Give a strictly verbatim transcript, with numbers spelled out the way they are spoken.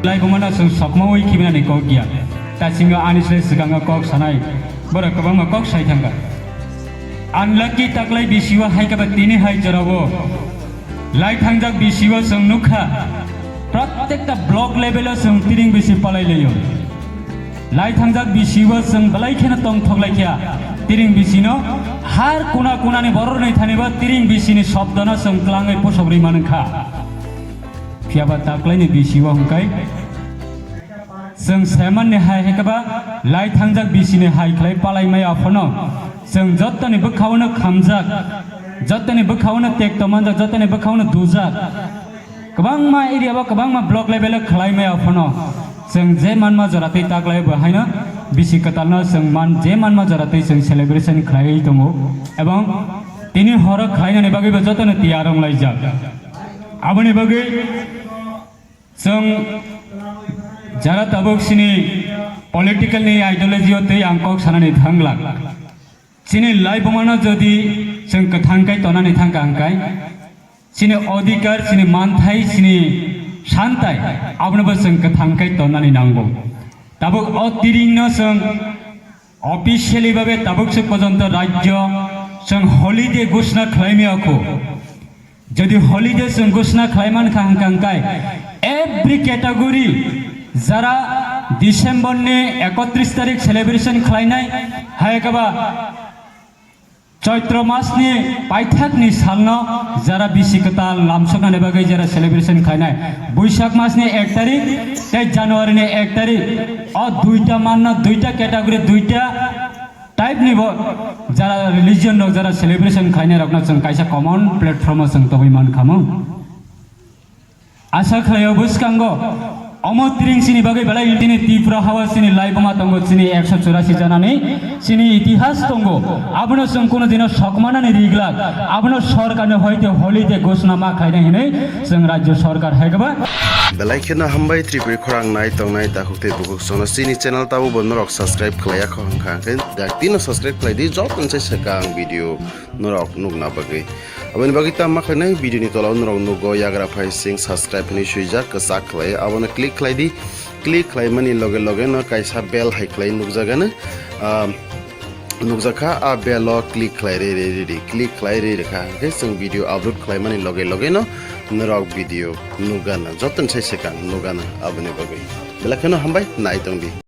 Laibumano chwng sokmaui khibinani kok ya. Tasingo ani slai swkango kok sanai. Borok kwbangma kok sai thangkha. Unlucky taklai bisio hai khe ba tini hai jorao lai thangjak bisio chwng nukha. Prottekta block level o chwng tiring bisi palai laio. Lai thangjak bisio chwng belai kheno tongthok lai kha. Tiring bisino har kuna kunani bororni thanibo tiring bisini shobdono chwng twlangwi pusok rwi mankha. Phiyaba taklaini bisio hwnkhe chwng saimanni hai hai khe ba lai thangjak bisini hai khlai palai maya phano chwng jottoni bwkhaono khamjak, jottoni bwkhaono tekto manjak, jottoni bwkhaono dujak. Kwbangma area o kwbangma block level o khlai maya phano chwng je manma jora twi taklai bo haino bisi kwtalno chwng man je manma jora twi chwng celebration khlaiwi tongo ebong tini horo khlainani bagwi bo jotono tiyar wng laijak. Aboni bagwi chwng jara tabuk chini political ni ideology o twi ang kok sanani thanglak. Chini laibumano jodi chwng kwthang kai tonani thangkha hwnkhe, chini odhikar, chini manthai, chini santai, abonobo chwng kwthang kai tonani nango. Tabuk o tiringno chwng officially babe tabuk se porjonto rajyo chwng holiday ghoshna khlaimaya kho. Jodi holiday chwng ghoshna khlaiman kha hwnkha hwnkhe every category jara December ni ekotris tarik celebration khlainai, hai khe ba Choitro masni paithakni salno jara bisi kwtal lamsoknani bagwi jara celebration khlainai, Buisak masni ek tarik tei January ni ek tarik, o duita manna, duita category, duita type ni bo jara religion rok jara celebration khlainai rokno chwng kaisa common platform o chwng tobwi man kha mung. Asa khlaio bwskango omo tiring chini bagwi belai chini Tripura hao chini laibuma tongo, chini ekso churasi janani chini itihas tongo. Abono chwng kuno dino sokmanani riglak, abono sorkarni hoite holiday ghoshna ma khainai hinwi chwng rajyo sorkar hai khe ba. Belai kheno hambai Tripuri khorang nai tongnai takhuk tei bukhuk sono chini channel tabo bo norok subscribe khlaiya kho hwnkha hwnkhe dak tino subscribe khlai di, joto se swkang video norok nukna bagwi. Aboni bagwi tamo khlainai video ni tola o norok nugo yagra phai sing subscribe hinwi swijak kwchak khlai, abono click khlai di. Click khlaimani loge loge no kaisa bell hai khlai nukjagano, ah, nukjakha, a bell o click khlai rwi rwi rwi di, click khlai rwi rwkha hwnkhe chwng video upload khlaimani loge loge no norok video nukgana, jotono sai swkang nukgana. Aboni bagwi belai kheno hambai nai tongdi.